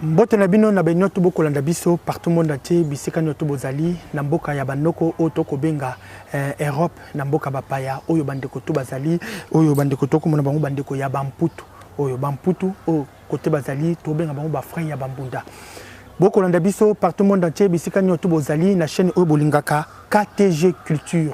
Mbote na bino na baino to bokolanda biso partout monde entier, bisika nioto bozali na mboka ya banoko oyo tokobenga Europe, na mboka bapaya oyo bandeko to bazali, oyo bandeko tokomona bango bandeko ya bamputu, oyo bamputu oyo kote bazali tobenga bango ba frère ya bambunda. Bokolanda biso partout monde entier, bisika nioto bozali na chaîne oyo bolingaka KTG Culture.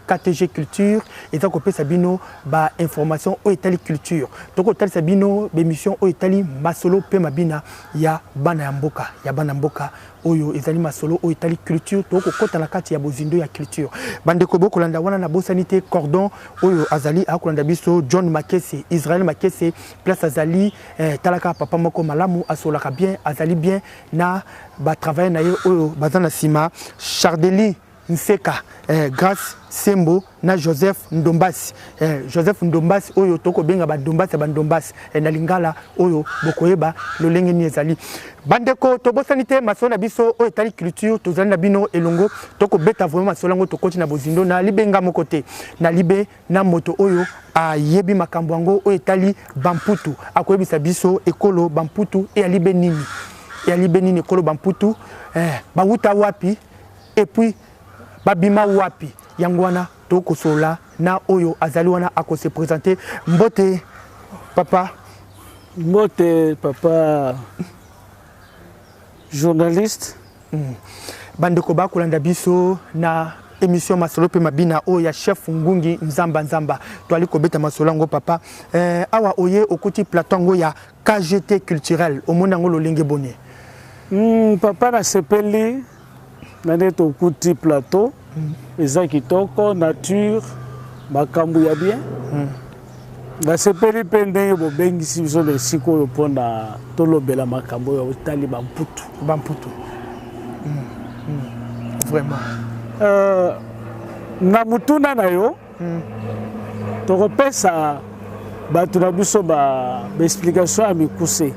KTG Culture eza kopesa bino ba information oyo etali culture, tokotalisa bino ba émission oyo etali masolo pe mabina ya bana ya mboka, ya bana mboka oyo ezali masolo oyo etali culture, tokokota na kati ya bozindo ya culture. Bandeko bokolanda wana na bosani te cordon oyo azali akolanda biso John Makese, Israël Makese place azali, talaka papa moko malamu, asolaka bien, azali bien na ba travail na ye oyo baza na sima Chardeli Nseka, Grace Sembo na Joseph Ndombasi. Joseph Ndombasi oyo tokobenga ba Ndombasi ya ba Ndombasi, na lingala oyo bokoyeba lolenge nini ezali. Bandeko tobosani te masolo na biso oyo etali culture, tozali na bino elongo, tokobeta vraiment masolo yango, tokoti na bozindo na libenga moko te, na libe na moto oyo ayebi makambo yango oyo etali bamputu, akoyebisa biso ekolo bamputu eyali be nini, eyali be nini ekolo bamputu, bawuta wapi et puis babima wapi. Yango wana tokosolola na oyo azali wana akose présenter. Mbote papa. Mbote papa journaliste. Bandeko bakolanda biso na émission masolo pe mabina oyo ya chef Ngungi Nzamba Nzamba, toali kobeta masolo yango papa. Awa oye okuti plateau yango ya KGT culturel, omoni yango lolenge boni? Papa nasepeli na nde tokuti plateau, eza kitoko, nature, makambo ya bien. Nasepeli mpe ndenge bobengisi biso na esika oyo mpona tolobela makambo oyo etali bamputu. Bamputu. Vraiment. Na mutuna na yo, tokopesa bato na biso ba explication ya mikuse.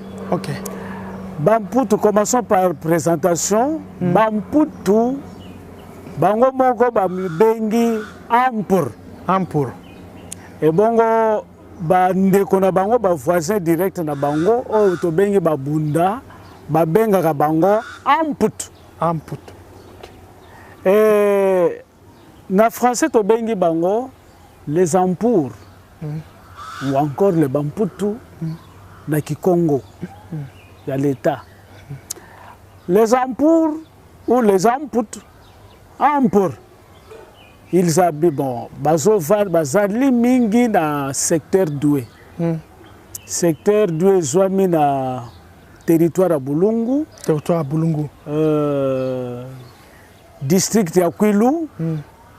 Bamputu, commençons par présentation. Bamputu, bango moko bamibengi Ampur. Ampur. Ebongo bandeko na bango, ba voisin direct na bango oyo tobengi babunda, babengaka bango Amputu. Amputu. Et na français tobengi bango les Ampours. Ou encore les Bamputu na Kikongo ya l'État. Les Ampours ou les Amputu, Ampour, ils habitent, bon, bazova, bazali mingi na secteur Doué. Secteur Doué ezwami na territoire ya Bulungu. Territoire ya Bulungu. District ya Kwilu,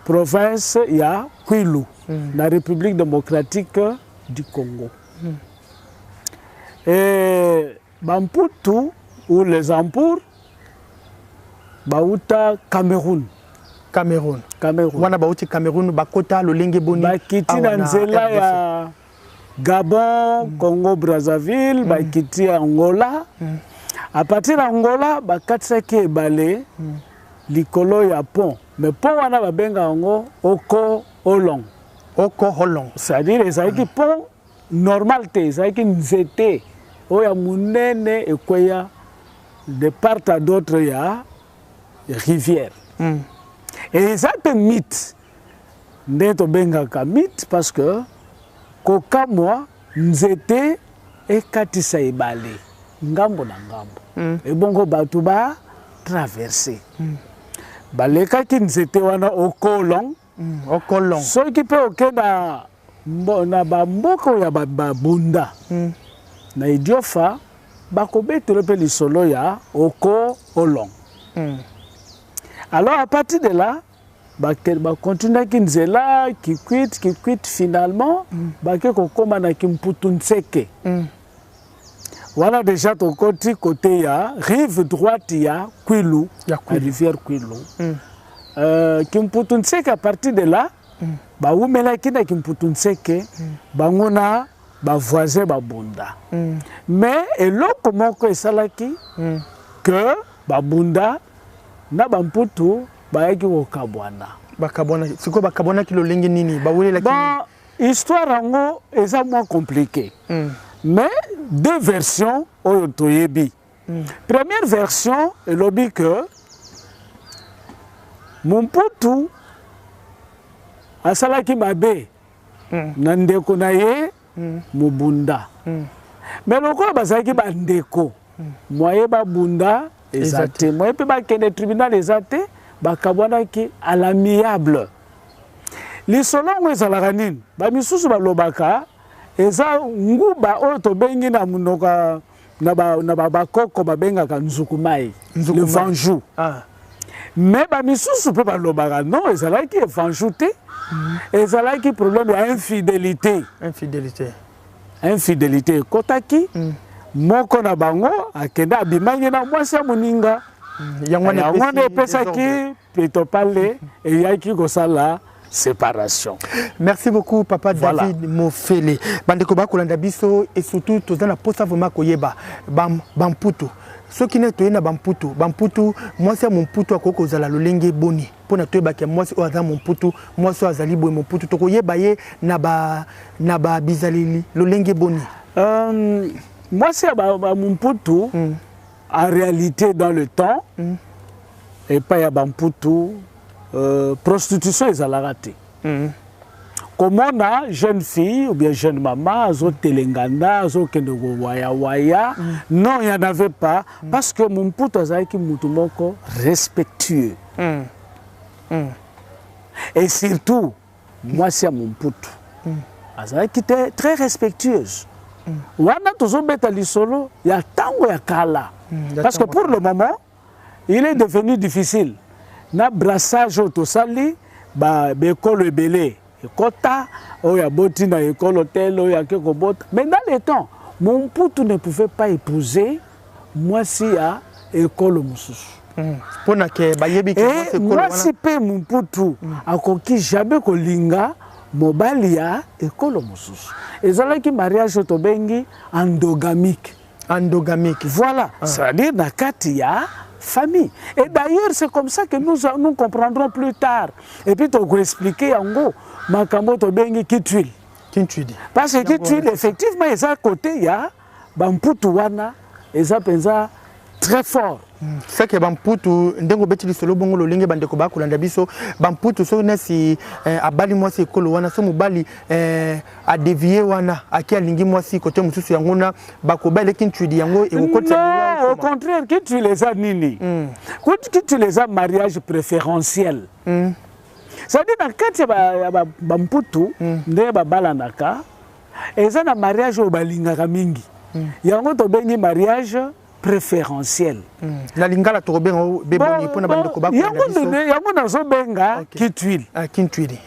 province ya Kwilu, na République démocratique du Congo. Et Bamputu ou les Ampours bauta Cameroun. Cameroun. Cameroun. Wana bauti Cameroun, bakota lolenge boni? Bakiti awa na na nzela RDC. ya Gabon, Congo Brazzaville, bakiti Angola. À partir d'Angola, bakatisaki ebale likolo ya pont. Mais pont wana babenga yango Oko Olong. Oko Olong. C'est-à-dire ezalaki pont normal te, ezalaki nzete oyo ya monene ekweya de part à d'autre ya rivière. Et eza pe mythe. Nde tobengaka mythe parce que kokamwa nzete ekatisa ebale ngambo na ngambo. Ebongo bato ba traverser. Balekaki nzete wana Okolong. Okolong. Soki pe oke na na ba mboka oyo ya babunda, na Idiofa, bakobetela pe lisolo ya Okolong. Alors à partir de là, bakontinuaki nzela Kikwit, Kikwit, finalement, bake kokóma na Kimputu Nseke. Wana déjà tokoti côté ya rive droite ya Kwilu, Ya Kwilu. ya rivière Kwilu. Kimputu Nseke, à partir de là, bawumelaki na Kimputu Nseke, bango na ba voisin babunda. Mais eloko moko esalaki que babunda na bamputu bayaki kokabwana. Bakabwana, sikoyo bakabwanaki lolenge nini? Bawelelaki Bon, nini? histoire yango eza moins compliqué. Mais deux versions oyo toyebi. Première version elobi que Mumputu asalaki mabe na ndeko na ye Mobunda. Mais lokola bazalaki bandeko, moye babunda eza te, moye mpe bakende tribunal eza te, bakabwanaki à l'amiable. Lisolo yango ezalaka nini? Bamisusu balobaka eza nguba oyo tobengi na monoko na bakoko babengaka nzukumai, le vanjou. Mais bamisusu mpe balobaka non, ezalaki evanjou te, ezalaki problème ya infidélité. Infidélité. Infidélité ekɔtaki, moko na bango akende abimaki na mwasi ya moninga. Yango wana epesaki pitopale, eyaki kosala séparation. Merci beaucoup, papa. Voilà. David Mofele, bandeko bakolanda biso et surtout toza na posa vraiment koyeba bamputu. Soki ne toye na bamputu, bamputu, mwasi ya momputu akoki kozala lolenge boni, mpona toyebaki mwasi oyo aza momputu, mwasi oyo azali boye momputu, tokoyeba ye na babizaleli lolenge boni? Mwasi ya bamputu, en réalité, dans le temps, epai ya bamputu, prostitution ezalaka te. Komona jeune fille ou bien jeune maman azotelengana, azokende kowayawaya, non, il y en avait pas, parce que momputu azalaki mutu moko respectueux. Et surtout mwasi ya momputu azalaki te très respectueuse. Wana tozobeta lisolo ya ntango ya kala, parce que pour le moment il est devenu difficile na brassage oyo tosali, baekolo ebele ekota, oyo aboti na ekolo tel, oyo ake kobota. Mais dans le temps, momputu ne pouvait pas épouser mwasi ya ekolo mosusu. Mpona ke bayebi ke mwasi mpe momputu akoki jamais kolinga mobali ya ekolo mosusu. Ezalaki mariage oyo tobengi endogamique. Endogamique. Voilà, c'est-à-dire na kati ya famille. Et d'ailleurs, c'est comme ça que nous, nous comprendrons plus tard et puis tokoexpliquer yango, makambo tobengi kitwili. Kintwili. Parce que kitwili, effectivement, eza côté ya bamputu wana, eza mpenza très fort. Seke bamputu, ndenge obeti lisolo bongo, lolenge bandeko bakolanda biso, bamputu soki nesi abali mwasi ekolo wana, so mobali adévier wana, aki alingi mwasi kote mosusu, yango na bakoba kintwidi, yango ekokotisa. Non, au contraire, kitwili eza nini? Kitwili eza mariage préférentiel. C'est-à-dire na kati ya bamputu, ndenge babalanaka, eza na mariage oyo balingaka mingi, yango tobengi mariage préférentiel. Na lingala tokobenga beboni, mpona bandeko bakolanda biso? Yango nazobenga kitwili. Kintwili.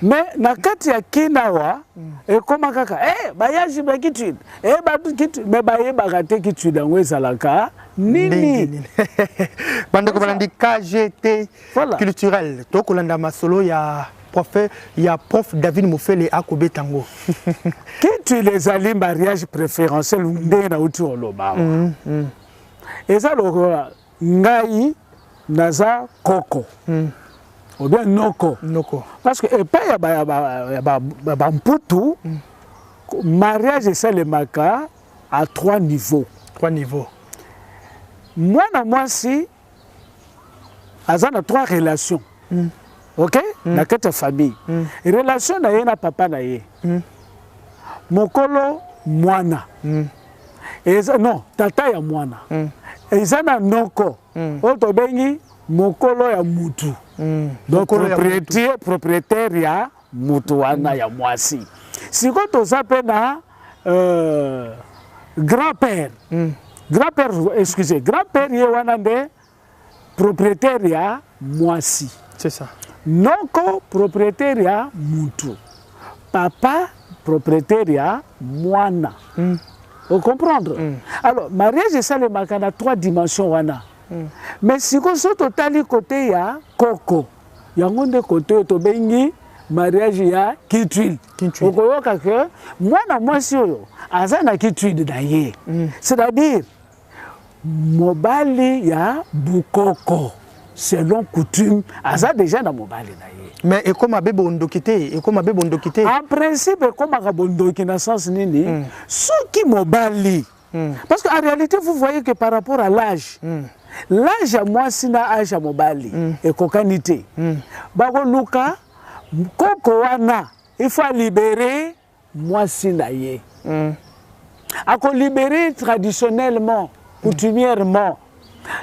Mais na kati ya kinawa ekóma kaka bayaji ba kitwili, bato kitwili, mais bayebaka te kitwili yango ezalaka nini. Bandeko balandi KGT culturel, tokolanda masolo ya prof, ya prof David Mofele akobeta yango. Kitwili ezali mariage préférentiel. Ndenge nauti koloba awa, eza lokola ngai naza koko ou bien noko. Noko. Parce que epai ya bamputu, mariage esalemaka à trois niveaux. Trois niveaux. Mwana mwasi aza na trois relations, ok? Na kati ya famille, relation na ye na papa na ye, mokolo mwana, eza non, tata ya mwana, eza na noko oyo tobengi mokolo ya mutu, donc propriétaire, propriétaire ya mutu wana ya mwasi. Sikoyo toza mpe na grand-père, grand-père, excusez, grand-père, ye wana nde propriétaire ya mwasi. C'est ça. Noko propriétaire ya mutu, papa propriétaire ya mwana. Ocomprendre? Alors mariage esalemaka na trois dimensions wana. Mais sikoyo so totali côté ya koko, yango nde côté oyo tobengi mariage ya kitwili. Okoyoka ke mwana mwasi oyo aza na kitwili na ye, c'est-à-dire mobali ya bukoko selon coutume, aza déjà na mobali na ye. Mais ekóma be bondoki te? Ekóma be bondoki te? En principe ekomaka bondoki na sens nini? Soki mobali Parce qu'en réalité, vous voyez que par rapport à l'âge, l'âge ya mwasi na âge ya mobali ekokani te. Bakoluka koko wana, il faut libérer mwasi na ye. Akolibérer traditionnellement, coutumièrement.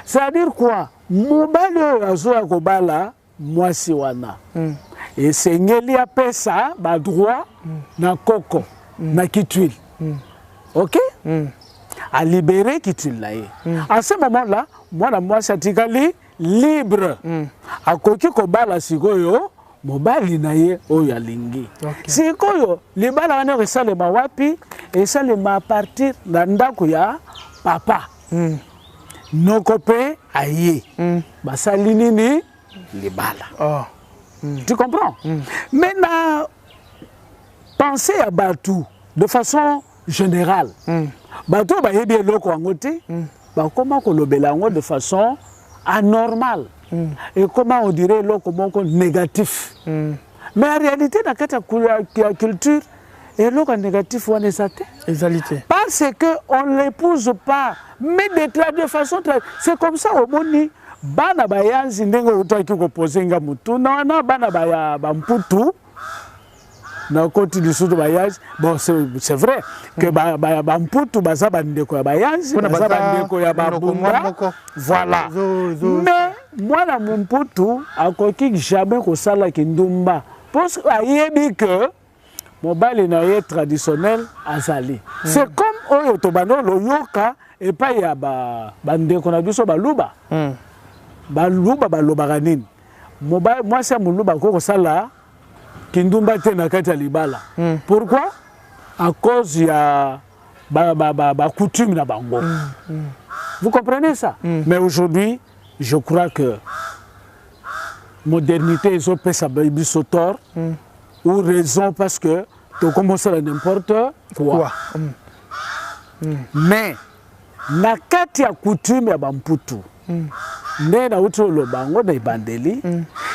C'est-à-dire quoi? Mobali oyo azoya kobala mwasi wana, esengeli apesa badroit na koko na kitwile. Ok, alibérer kitwile na ye. En ce moment là, mwana mwasi atikali libre, akoki kobala sikoyo mobali na ye oyo alingi. Sikoyo libala wana esalema wapi? Esalema à partir na ndako ya papa. Noko mpe aye, basali nini? Libala. Oh. Tu comprends? Mais na pensée ya bato de façon générale, bato oyo bayebi eloko yango te, bakoma kolobela yango de façon anormale. Ekoma, on dirait, eloko moko négatif. Mais en réalité, na kati ya culture, eloko ya négatif wana eza te. Ezali te. Parce que on l'épouse pas, mais de façon, c'est comme ça. Omoni bana bayanzi, ndenge outaki kopose nga motuna wana, bana baya bamputu, nakoti lisusu bayanzi. Bon, c'est vrai que bamputu baza bandeko ya bayanzi, baza bandeko ya babunda, voilà. Mais mwana momputu akoki jamais kosala kindumba, parce ayebi que mobali na ye traditionnel azali. C'est comme oyo tobanda loyoka epai ya bandeko na biso baluba. Baluba balobaka nini? Mwasi ya moluba akoki kosala kindumba te na kati ya libala. Pourquoi? À cause ya bacoutume na bango. Vous comprenez ça? Mais aujourd'hui, je crois que modernité ezopesa biso tort ou raison, parce que tokomosala n'importe quoi, quoi. Mais na kati ya coutume ya bamputu, nde nauti oloba yango na ebandeli,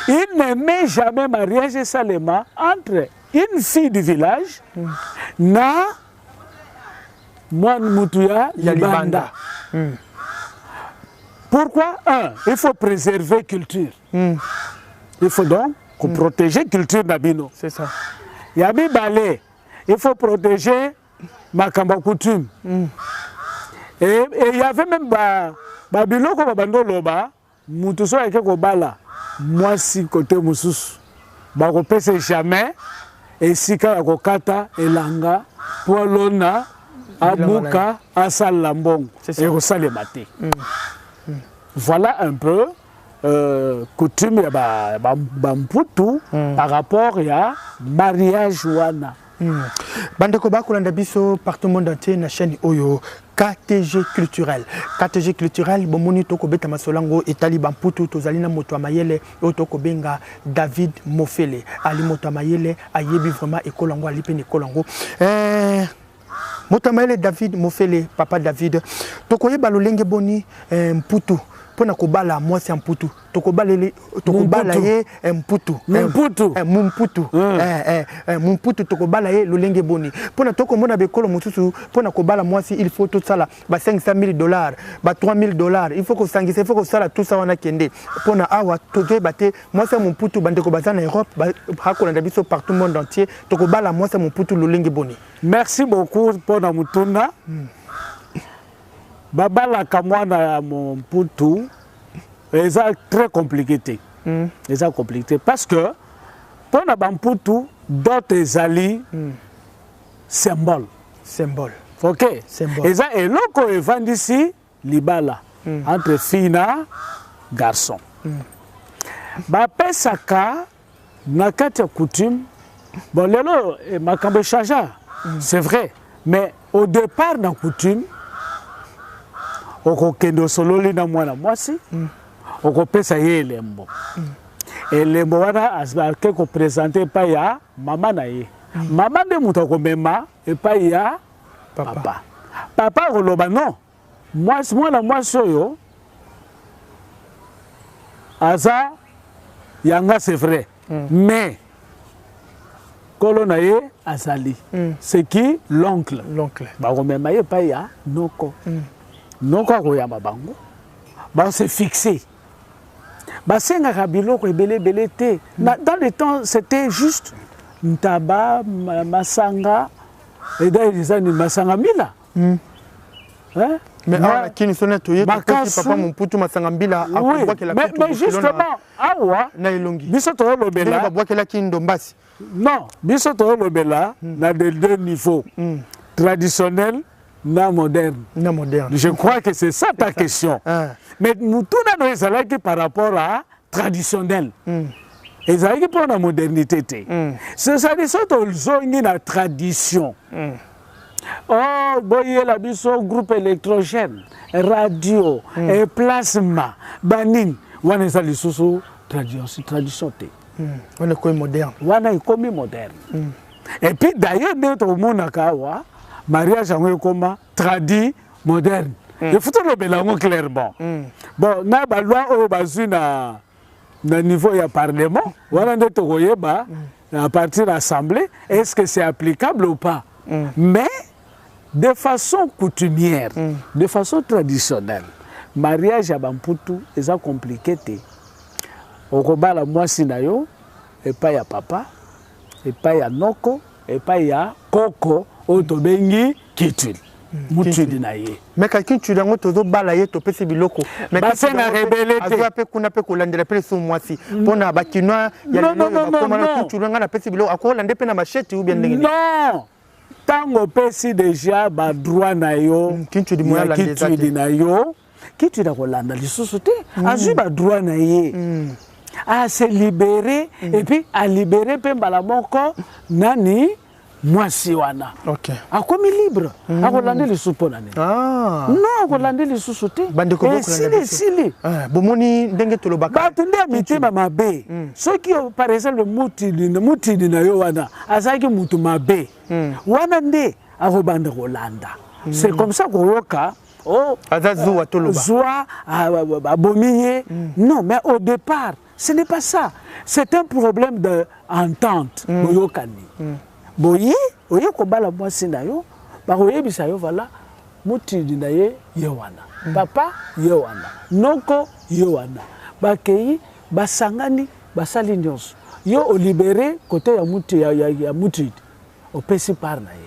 il ne met jamais mariage esalema entre une fille du village na mwana mutu ya libanda. Pourquoi? Un, il faut préserver culture. Il faut donc protéger culture na bino. C'est ça. Ya mibale, il faut protéger makambo ya coutume. Et il y avait même babiloko babandi oloba, mutu soki ake kobala mwasi kote mosusu, bakopesa jamais esika ya kokata elanga mpo alona, abuka, asalela mbongo, ekosalema te. Voilà un peu coutume ya bamputu par rapport ya mariage wana. Bandeko bakolanda biso partout monde entier na chaîne oyo KTG culturel, KTG culturel, bomoni tokobeta masolo yango etali bamputu. Tozali na moto ya mayele oyo tokobenga David Mofele. Ali moto ya mayele, ayebi vraiment ekolo yango, ali mpe na ekolo yango. Moto ya mayele David Mofele, papa David, tokoyeba lolenge boni mputu mpona kobala mwasi ya mputu, tokobala ye mputu. Mputu. Mumputu, mumputu, tokobala ye lolenge boni? Mpona tokomona bekolo mosusu, mpona kobala mwasi, il faut tosala ba 500 000 $, ba 3 000 $, il faut kosangisa, il faut kosala tout ça wana kende. Mpona awa tozoyeba te, mwasi ya momputu, bandeko baza na Europe, bakolanda biso partout monde entier, tokobala mwasi ya momputu lolenge boni? Merci beaucoup mpona motuna. Babalaka mwana ya momputu, eza très compliqué te. Eza compliqué parce que mpona bamputu, dot ezali symbole. Symbole. Ok. Symbole. Eza eloko oyo evandisi libala entre fille na garçon. Bapesaka na kati ya coutume. Bon, lelo makambo echangea, c'est vrai, mais au départ, na coutume, okokende, osololi na mwana mwasi, okopesa ye elembo. Elembo wana ake koprésenter epai ya mama na ye. Mama nde moto akomema epai ya papa. Papa, papa akoloba non, mwasi, mwana mwasi oyo aza yanga, c'est vrai, mais Kolo na ye azali. C'est qui? L'oncle. L'oncle. Bakomema ye epai ya noko. Noko akoyamba bango. Ba se fixer. Basengaka biloko ebele ebele te. Dans le temps, c'était juste ntaba, masanga, eza nini, masanga mbila. Hein? Mais awa na Kini soni toye topesi papa Momputu masanga mbila akobwakela. Mais justement awa na elongi biso tozolobela babwakelaki ndombasi. Non, biso tozolobela na de deux niveaux, traditionnel na moderne. Na moderne. Je crois que c'est ça ta question. Ah. Mais mutuna no ezalaki par rapport à traditionnel, ezalaki mpo na modernité te. C'est-à-dire so tozongi na tradition, oh, boyela biso groupe électrogène, radio, et plasma, banini wana, eza lisusu tradition te. Wana ekomi moderne. Wana ekomi moderne. Et puis d'ailleurs, nde tomonaka awa mariage yango ekoma tradi moderne. Il faut tolobela yango clairement. Bon, na baloi oyo bazwi na niveau ya parlement wana, nde tokoyeba à partir de l'assemblée est-ce que c'est applicable ou pas. Mais de façon coutumière, de façon traditionnelle, mariage ya bamputu eza compliqué te. Okobala mwasi na yo epai ya papa, epai ya noko, epai ya koko oyo tobengi kitwili, mutwili na ye. Mais kaki ntwili yango, tozobala ye, topesi biloko. Basengaka ebele te. Azwa mpe kuna mpe kolandela mpe lisusu mwasi mpona bakinois ya lelo bakoma na kitwili. Ngai napesi biloko, akolanda mpe na machette ou bien ndenge? Non, ntango opesi déjà badroit na yo ya kitwili na yo, kitwili akolanda lisusu te. Azwi badroit na ye, ase libéré, et puis alibéré mpe mbala moko nani, mwasi wana. Akomi libre. Akolanda lisusu mpo na nini? Non, akolanda lisusu te. Esili, esili. Bomoni ndenge tolobaka. Bato nde ya mitema mabe. Soki par exemple mutili na yo wana azalaki mutu mabe, wana nde akobanda kolanda. C'est comme ça koyoka: oh, aza zuwa, toloba. Zuwa, abomi ye. Non, mais au départ ce n'est pas ça, c'est un problème de entente. Boyokani, boye oye kobala mwasi na yo, bakoyebisa yo: voilà motili na ye, ye wana, papa ye wana, noko ye wana. Bakei, basangani, basali nyonso. Yo olibéré côté ya mutu, ya mutili, opesi part na ye,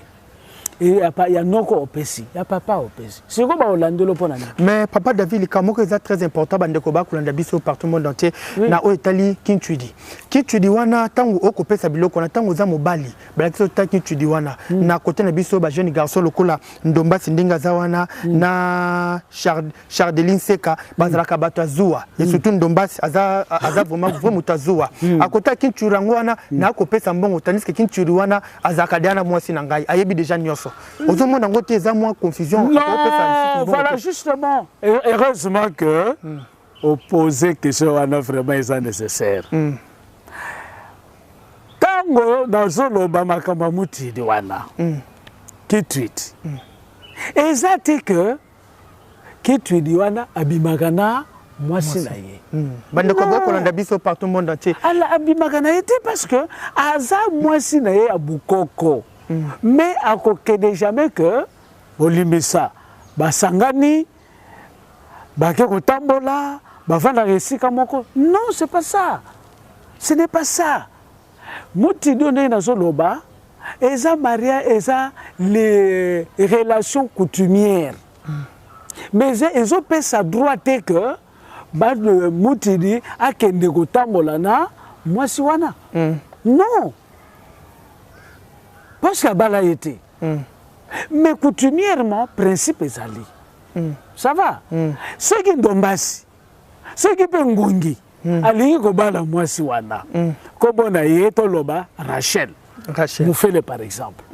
ya noko opesi, ya papa opesi. Sikoyo baolandeli mpo na nini? Mais papa David, likambo moko eza très important, bandeko bakolanda biso partout monde entier, na oyo etali kintwidi. Kintwidi wana, ntango okopesa biloko wana, ntango oza mobali, balakisi ota kintwidi wana. Na côté na biso bajeune garçon lokola Ndombasi ndenge aza wana, na Chardeline Seka, bazalaka bato ya zuwa, et surtout Ndombasi aza vraiment vrai moto ya zuwa. Akota kintwidi yango wana na akopesa mbongo, tandis que kintwidi wana azalaka deya na mwasi na ngai, ayebi déjà nyonso. Ozomona yango te, eza mwa confusion. Non, voilà, justement, heureusement que oposer question wana, vraiment eza nécessaire. Ntango nazoloba makambo ya mutili wana, kitwidi, eza te ke kitwidi wana abimaka na mwasi na ye. Bandeko bokolanda biso partout monde entier. Ala abimaka na ye te parce que aza mwasi na ye ya bukoko. Mais akokende jamais que bolimbisa, basangani, bake kotambola, bavandaka esika moko. Non, c'est pas ça, ce n'est pas ça. Motidi oyo ndenge nazoloba, eza mariage, eza les relations coutumières, mais ezopesa droit te que mutidi akende kotambola na mwasi wana. Non, parce que abala ye te. Mais coutumièrement, principe ezali. Ça va. Soki Ndombasi, soki mpe Ngungi alingi kobala mwasi wana, kombo na ye toloba Rachel, Rachel Mufele par exemple,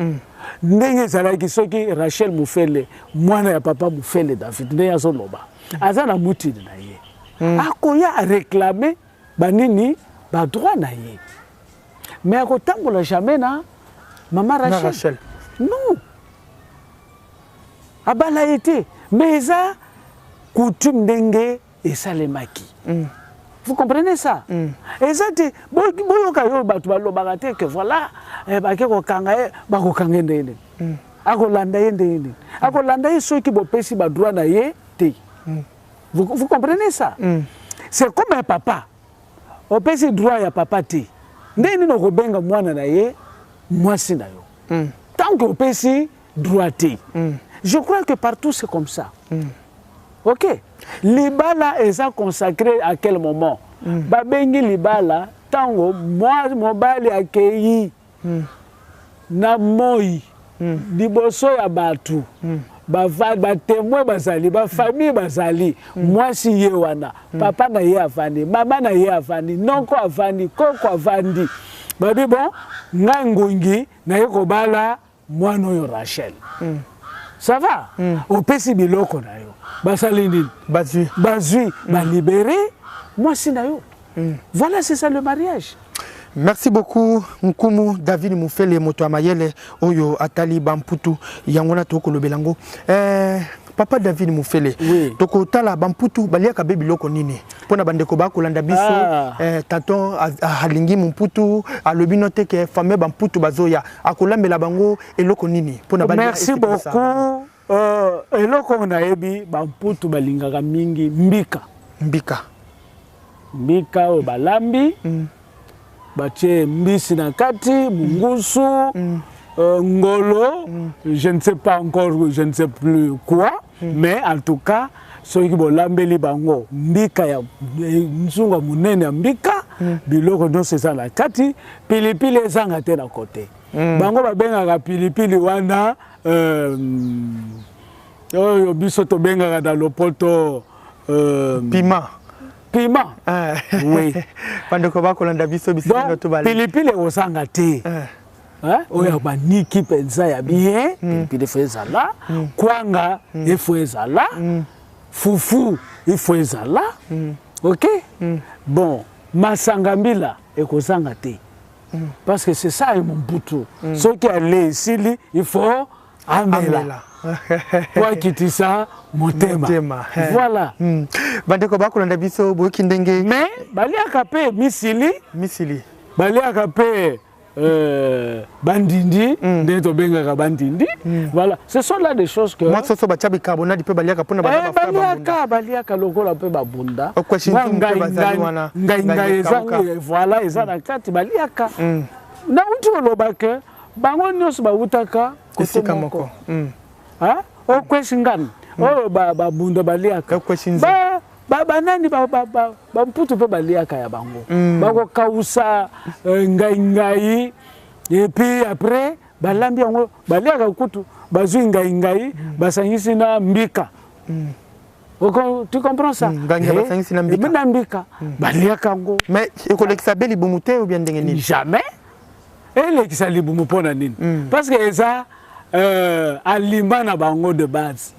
ndenge ezalaki, soki Rachel Mufele, mwana ya papa Mufele David, ndenge azoloba, aza na mutili na ye, akoya aréclamer banini, badroit na ye, mais akotambola jamais na mama Rachel, na Rachel. Non, abala ye te, mais eza coutume ndenge esalemaki. Vous comprenez ça? Eza te boyoka yo bato balobaka te que voilà, bake kokanga ye, bakokanga ye ndenge nini? Akolanda ye ndenge nini? Akolanda ye soki bopesi badroit na ye te. Vous comprenez ça? C'est comme un papa. Opesi droit ya papa te. Ndenge nini okobenga mwana na ye mwasi na yo? Tant que opesi droit te. Je crois que partout c'est comme ça. Ok. Libala eza consacré à quel moment? Babengi libala tango mwa mobali akei na moi liboso ya bato, batémoin bazali, bafamille bazali, mwasi ye wana, papa na ye avandi, mama na ye avandi, noko avandi, koko avandi, babi: "Bon, ngai Ngungi naye kobala mwana oyo Rachel." Ça va, opesi biloko na yo, basali nini? Bazwi. Bazwi, balibérer mwasi na yo. Voilà, c'est ça le mariage. Merci beaucoup, Nkumu David Mufele, moto ya mayele oyo atali bamputu. Yango wana tokolobela yango. Papa David Mufele, Oui. tokotala bamputu baliaka be biloko nini mpona bandeko bakolanda biso. Tonton alingi mumputu, alobi no te ke famille bamputu bazoya, akolambela bango eloko nini mpona balia Merci esepelisa? beaucoup. Eloko oyo nayebi, bamputu balingaka mingi mbika. Mbika. Mbika oyo balambi, batie mbisi na kati, mungusu, ngolo, je ne sais pas encore, je ne sais plus quoi, mais en tout cas soki bolambeli bango mbika ya nzunga monene ya mbika, biloko nyonso eza na kati, pilipili ezanga te na kote. Bango babengaka pilipili wana oyo biso tobengaka na lopoto piment. Piment. Oui. Bandeko bakolanda biso bisika Donc pilipili ekozanga te. Oyo baniki mpenza ya bien, pilipili efo ezala, kwanga efo ezala, fufu ifo ezala. Ok, bon, masanga mbila ekozanga te, parce que c'est ça momputu. Soki ale esili, il faut amela po akitisa motema. Motema. Voilà. Bandeko bakolanda biso, boyoki ndenge Mais baliaka mpe misili. Misili. Baliaka mpe bandindi, ndenge tobengaka bandindi. Voilà, ce sont là des choses que Mwa soso batia bicarbonate mpe baliaka mpona baza. Baliaka, baliaka lokola mpe babunda. Okweshi Mwa nzungu mpe bazali wana. Ngai ngai Ngai eza ekauka. Voilà, eza na kati, baliaka. Nauti koloba ke bango nyonso bawutaka kote esika moko. Ah, okwesi ngani oyo babunda baliaka. Okwesi nzungu. Banani bamputu mpe baliaka ya bango. Bakokausa ngai ngai et puis après balambi yango, baliaka kutu bazwi ngai ngai, basangisi na mbika. Tu comprends ça? Ngai ngai basangisi na mbika. Eh, na mbika baliaka yango. Mais ekolekisa be libumu te ou bien ndenge nini? Jamais elekisa libumu. Mpo na nini? Parce que eza aliment na bango de base.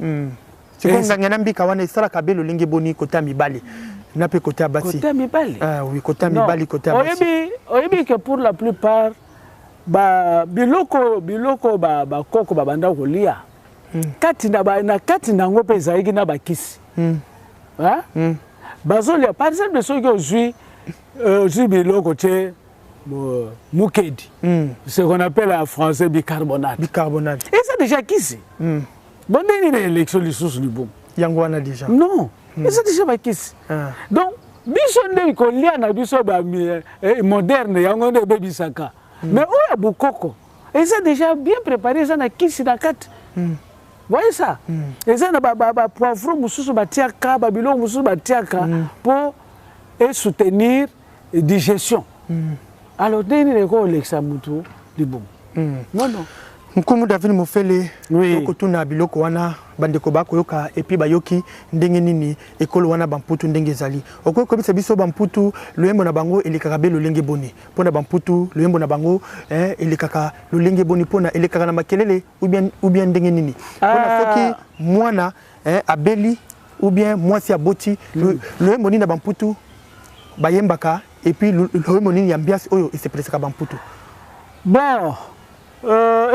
Sikoyo nganga na mbika wana esalaka be lolenge boni kote ya mibali na mpe kote ya basi? Kote ya mibali? Ah, oui, kote ya mibali, kote ya basi. Oyebi ke pour la plupart ba biloko bakoko babanda kolia, kati na, na kati na yango mpe ezalaki na bakisi. Hein? Bazolia par exemple soki ozwi biloko tie mukedi, ce qu'on appelle en français bicarbonate. Bicarbonate. Eza déjà kisi. Bon, ndenge nini élection lisusu libumu? Yango wana déjà. Non, eza déjà bakisi. Ah. Donc biso nde kolia na biso ba moderne, yango nde ebebisaka. Mais oyo ya bokoko eza déjà bien préparé, eza na kisi na kati. Voyez ça, eza na bapoivron mosusu batiaka, babiloko mosusu batiaka mpo esoutenir digestion. Alors ndenge nini ekolekisa mutu libumu? Non, non. Nkumu David Mofele, Oui. tokotuna biloko wana, bandeko bakoyoka et puis bayoki ndenge nini ekolo wana bamputu ndenge ezali. Okoki koyebisa biso bamputu loyembo na bango elekaka be lolenge boni? Mpona bamputu loyembo na bango elekaka lolenge boni? Mpona elekaka na makelele ou bien ndenge nini? Mpona Ah. soki mwana abeli ou bien mwasi aboti, loyembo nini na bamputu bayembaka et puis loyembo nini ya ambiance oyo esepelisaka bamputu? Bon,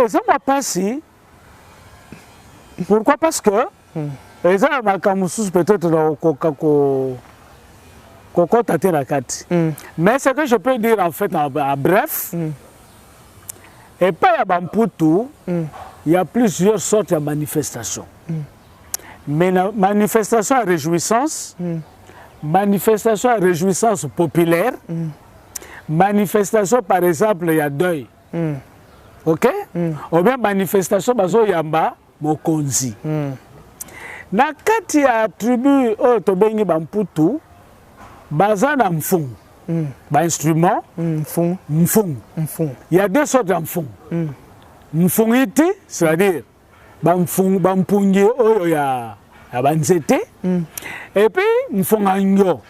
eza mwa mpasi. Pourquoi? Parce que eza na makambo mosusu peut-être nakokoka ko Kokota te na kati. Mais ce que je peux dire en fait en bref, epai ya bamputu, il y a plusieurs sortes de manifestations. Mais na manifestation ya réjouissance, manifestation ya réjouissance populaire, manifestation par exemple ya deuil, ok, ou bien manifestation bazoyamba mokonzi. Na kati ya tribu oyo tobengi bamputu, baza na mfungu, bainstrument. Mfungu. Mfungu. Mfungu. Il y a deux sortes ya mfungu. Mfungiti, c'est-à-dire bampungi oyo ya banzete, et puis mfunga nyo,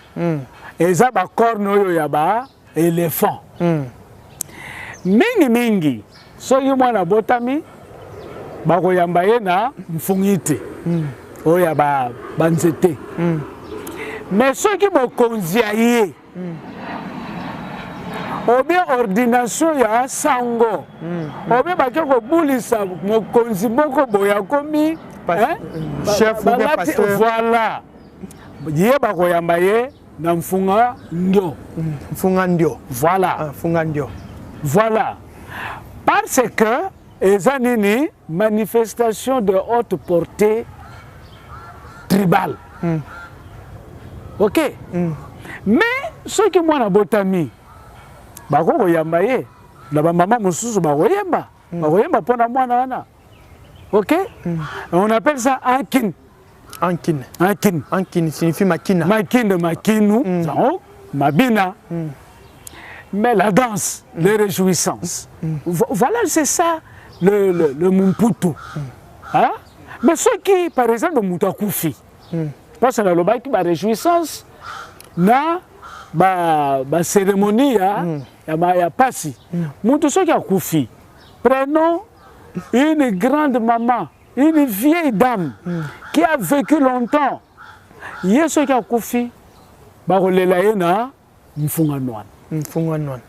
eza bacorne oyo ya baéléphant. Mingimingi soki mwana abotami, bakoyamba ye na mfungi te oyo ya banzete. Mais soki mokonzi ya ye obie ordination ya sango, obie bake kobulisa mokonzi moko boye akomi chef ou bien pasteur. Voilà, ye bakoyamba ye na mfunga ndio. Mfunga ndio. Voilà. Ah, mfunga ndio. Voilà, parce que eza nini? Manifestation de haute portée tribale, ok. Mais soki mwana botami, bakokoyamba ye na bamama mosusu, bakoyemba, bakoyemba mpona mwana wana, ok. On appelle ça ankin. Ankin. Ankin. Ankin signifie makina. Makine, makinu, zango mabina. Mais la danse, les réjouissances, voilà, c'est ça le mumputu, hein? Mais soki par exemple moto akufi, parce que nalobaki baréjouissance na bacérémonie ya pasi, moto soki akufi, prenons une grande maman, une vieille dame qui a vécu longtemps, ye soki akufi, bakolela ye na mfunga nwana. Mfunga nwana.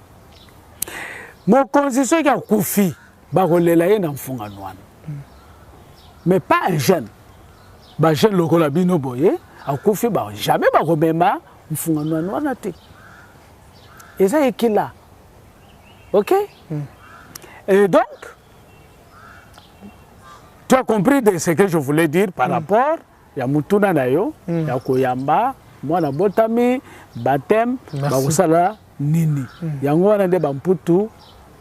Mokonzi soki akufi, bakolela ye na mfunga nwana. Mais pas un jeune, bajeune lokola bino boye akufi, ba jamais bakomema mfunga nwana wana te, eza ekila, ok. Et donc tu as compris de ce que je voulais dire par rapport ya mutuna na yo ya koyamba mwana botami, baptême. Merci. Bakosala nini? Yango wana nde bamputu,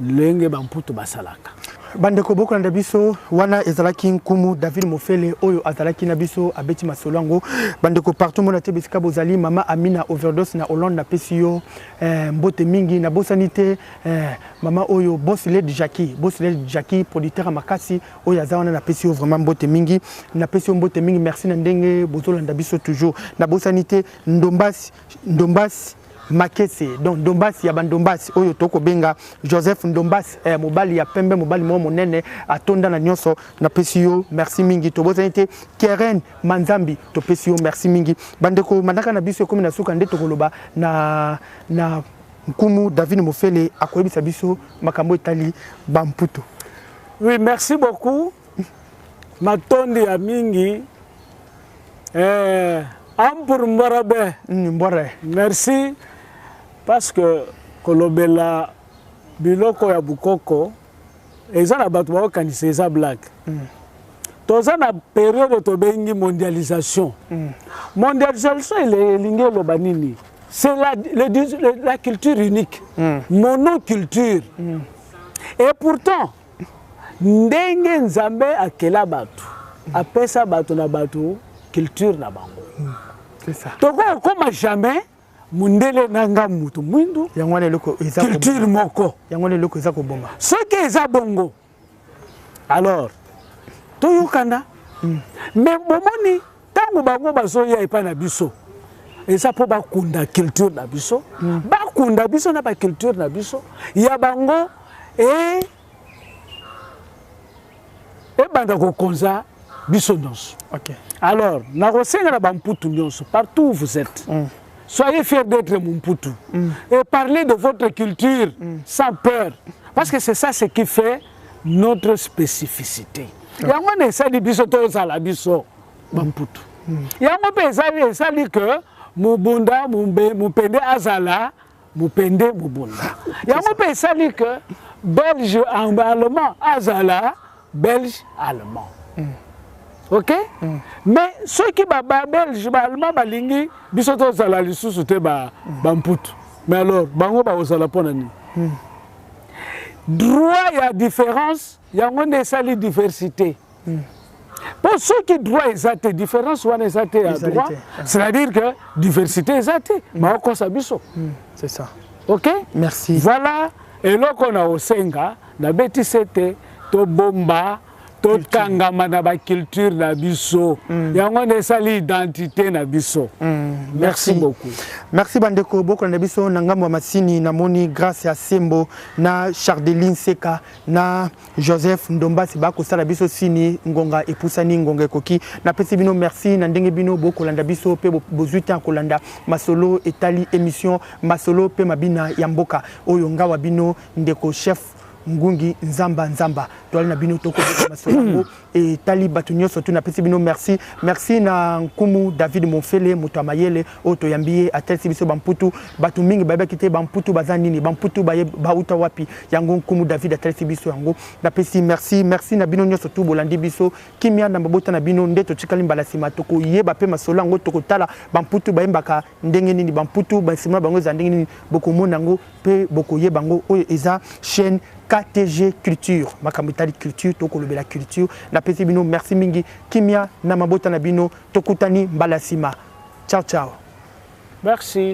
ndenge bamputu basalaka. Bandeko bokolanda biso, wana ezalaki nkumu David Mofele oyo azalaki na biso, abeti masolo yango. Bandeko partout mona te bisika bozali, mama Amina Overdose na Hollande, napesi yo mbote mingi. Nabosani te mama oyo Boss Led Jackie, Boss Led Jackie, producteur ya makasi oyo aza wana, napesi yo vraiment mbote mingi, napesi yo mbote mingi. Merci na ndenge bozolanda biso toujours. Nabosani te Ndombasi, Ndombasi Makese, donc Ndombasi ya bandombasi oyo tokobenga Joseph Ndombasi, mobali ya pembe, mobali moko monene atonda na nyonso, napesi yo merci mingi. Tobosani te Keren Manzambi, topesi yo merci mingi. Bandeko, mandaka na biso ekomi na suka, nde tokoloba na nkumu David Mofele, akoyebisa biso makambo etali bamputu. Oui, merci beaucoup. Matondi ya mingi, ampur mborabe. Mbore. Merci, parce que kolobela biloko ya bukoko, eza na bato bakokanisa eza blague. Toza na période tobengi mondialisation. Mondialisation elingi eloba nini? C'est la culture unique, monoculture. Et pourtant ndenge Nzambe akela bato, apesa bato na bato culture na bango. C'est ça. Tokokoma jamais mundele na nga mutu mwindu Yango wana eloko eza culture moko. Yango wana eloko eza koboma. Soki eza bongo, alors toyokana. Mais bomoni, ntango bango bazoya epai na biso, eza mpo bakunda culture na biso, bakunda biso na baculture na biso ya bango e ebanda kokonza biso nyonso. Alors nakosenga na bamputu nyonso, partout où vous êtes, soyez fiers d'être mumputu et parlez de votre culture sans peur, parce que c'est ça ce qui fait notre spécificité. Yango wana esali biso tozala biso bamputu. Yango mpe esali ke Mubunda Mupende azala Mupende Mubunda. Yango mpe esali que Belge allemand azala Belge allemand. Ok? Mais soki ba Belge ba allemand balingi biso tozala lisusu te ba Mputu. Mais alors bango bakozala mpo na nini? Droit ya différence yango nde esali diversité. Mpo soki droit eza te, différence wana eza te ya droit, c'est-à-dire que diversité eza te, baokosa biso. C'est ça. Ok? Merci. Voilà eloko na osenga nabetisi ete tobomba, tokangama na baculture na biso. Yango nde esali identité na biso. Merci beaucoup. Merci bandeko bokolanda biso na ngambo ya masini. Namoni grâce ya Sembo na Chardeline Seka na Joseph Ndombasi bakosala biso sini. Ngonga epusani, ngonga ekoki. Napesi bino merci na ndenge bino bokolanda biso mpe bozwi te kolanda masolo etali émission Masolo mpe Mabina ya Mboka. Oyo ngawa bino ndeko chef Ngungi Nzamba Nzamba, toali na bino, tokobeta masolo yango etali bato nyonso tu. Napesi bino merci. Merci na nkumu David Monfele, moto ya mayele oyo toyambi ye, atalisi biso bamputu. Bato mingi bayebaki te bamputu baza nini, bamputu bauta wapi. Yango nkumu David atalisi biso yango. Napesi merci. Merci na bino nyonso tu bolandi biso. Kimia na mabota na bino. Nde totikali mbala nsima, tokoyeba mpe masolo yango, tokotala bamputu bayembaka ndenge nini, bamputu bansima bango eza ndenge nini. Bokomona yango mpe bokoyeba yango. Oyo eza chaîne KTG Culture, makambo etali culture, tokolobela culture. Napesi bino merci mingi. Kimia na mabota na bino. Tokutani mbala nsima. Ciao ciao. Merci.